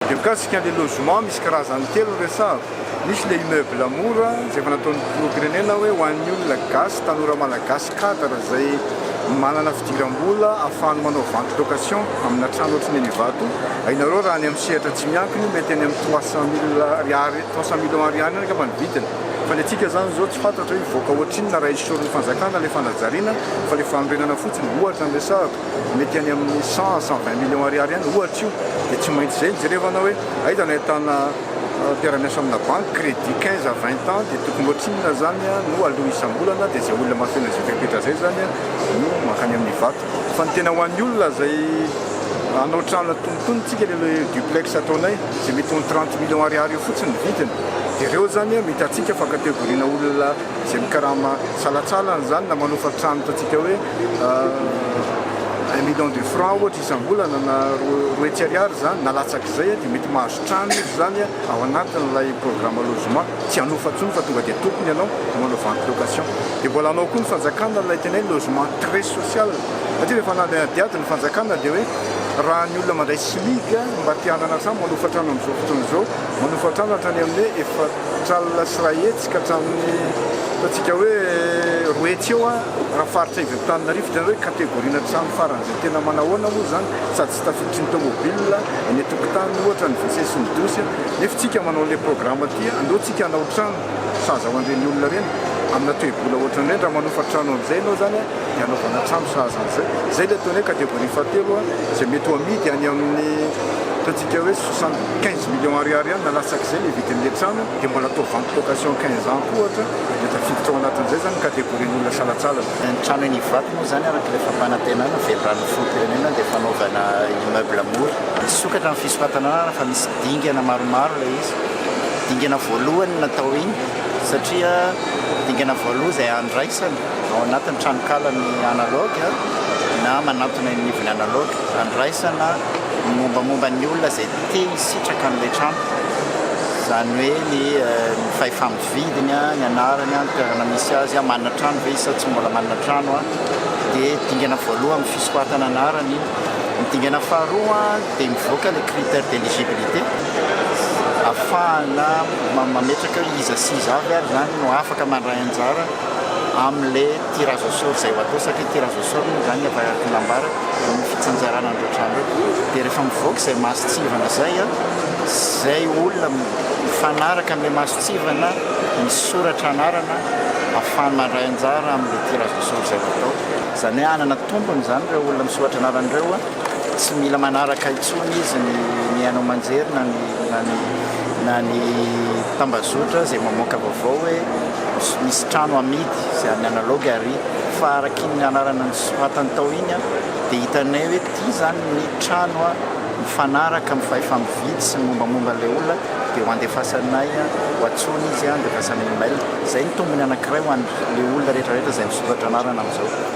Dia mikasika an'ilay logement, misy karazany telo no resahako. Misy ilay immeuble mora izay efa nataon'ny filoham-pirenena hoe ho an'ny olona gasy, tanora malagasy cadre izay manana fidiram-bola ahafahany manao vente location amina trano ohatry ny eny Ivato. Hainareo raha any amin'ny sehatra tsy miankina io mety any amin'ny 300 mille ariary, 300 millions ariary any angamba ny vidiny. Fa ny antsika izany izao tsy fantatra hoe hivoaka ohatrinona raha esorin'ny fanjakana ilay fanajariana fa ilay fanorenana fotsiny ohatra no resahako. Mety any amin'ny 100 à 120 millions ariary any ohatra io, dia tsy maintsy izay no jerevana hoe aiza no ahitana mpiara-miasa amina banky, crédit 15 à 20 ans, dia tokony ohatrinona izany no aloa isam-bolana, dia izay olona mahafeno an'izay fepetra izay izany no mankany amin'ny vato. Fa ny tena ho an'ny olona izay hanao trano antonontonony tsika ilay duplex ataonay, izay mety ho ny 30 millions ariary eo fotsiny ny vidiny, dia ireo izany mety antsika fa catégorie-na olona izay mikarama salantsalany izany na manofa trano ataontsika hoe un million de francs ohatra isam-bolana na 200 ariary izany na latsak'izay dia mety mahazo trano izy izany ao anatin'ilay programme logement, tsy hanofa intsony fa tonga dia tompony ianao dia manao vente location. Dia mbola hanao koa ny fanjakana ilay tena hoe logement très social satria rehefa nanadihady ny fanjakana dia hoe raha ny olona mandray SMIG mba te hanana trano manofa trano amin'izao fotoana izao, manofa trano hatrany amin'ny hoe 340 ka hatramin'ny ataontsika hoe 200 eo raha faritra ivy Antananarivo tena hoe catégorie-na trano faran'izay tena manahoana moa izany sady tsy tafiditry ny tomobile eny an-tokotany ohatra ny WC sy ny douche nefa tsika manao an'ilay programme aty andao tsika hanao trano sahaza ho an'ireny olona ireny amina toe-bola ohatran'ireny raha manofa trano amin'izay ianao izany dia hanaovana trano sahaza an'izay. Izay ilay ataony hoe catégorie fahatelo izay mety ho amidy any amin'ny ataontsika hoe 75 millions ariary any na latsak'izay ilay vidin'ilay trano dia mbola atao vente location 15 ans koa ohatra dia tafiditra ao anatin'izay izany ny catégorie n'olona salantsalany. Ny trano eny Ivato moa izany araka ilay fampanantenana veliranon'ny filoham-pirenena dia fanaovana immeuble mora. Misokatra ny fisoratana anarana fa misy dingana maromaro ilay izy. Dingana voalohany natao iny satria dingana voaloha izay andraisana ao anatin'ny tranokalan'ny analogue na manantona eny anivon'ny analogue andraisana ny mombamomba ny olona izay te hisitraka an'ilay trano, izany hoe ny fahefa-mividiny, ny anarany, ny toerana misy azy, manana trano ve izy sa tsy mbola manana trano, dia dingana voalohany amin'ny fisoratana anarana iny. Ny dingana faharoa dia mivoaka ilay critère d'éligibilité ahafahana mametraka hoe iza sy iza avy ary izany no afaka mandray anjara amin'ilay tirage au sort izay ho atao satria tirage au sort moa izany araka ny nambara ny fitsinjarana an'ireo trano ireo. Dia rehefa mivoaka izay mason-tsivana izay, izay olona mifanaraka amin'ilay mason-tsivana misoratra anarana ahafahany mandray anjara amin'ilay tirage au sort izay ho atao. Izany hoe hanana tombony izany ireo olona misoratra anarana ireo, tsy mila manaraka intsony izy ny ny haino aman-jery na ny na ny na ny tambazotra izay mamoaka vaovao hoe misy trano amidy izay any analogue ary fa araka iny anarana nosoratany tao iny dia hitanay hoe ity izany ny trano mifanaraka amin'ny fahefa-mividy sy ny mombamomba an'ilay olona dia ho andefasanay ho antsoina izy andefasanay email. Izay ny tombony anankiray ho an'ilay olona rehetra rehetra izay misoratra anarana amin'izao.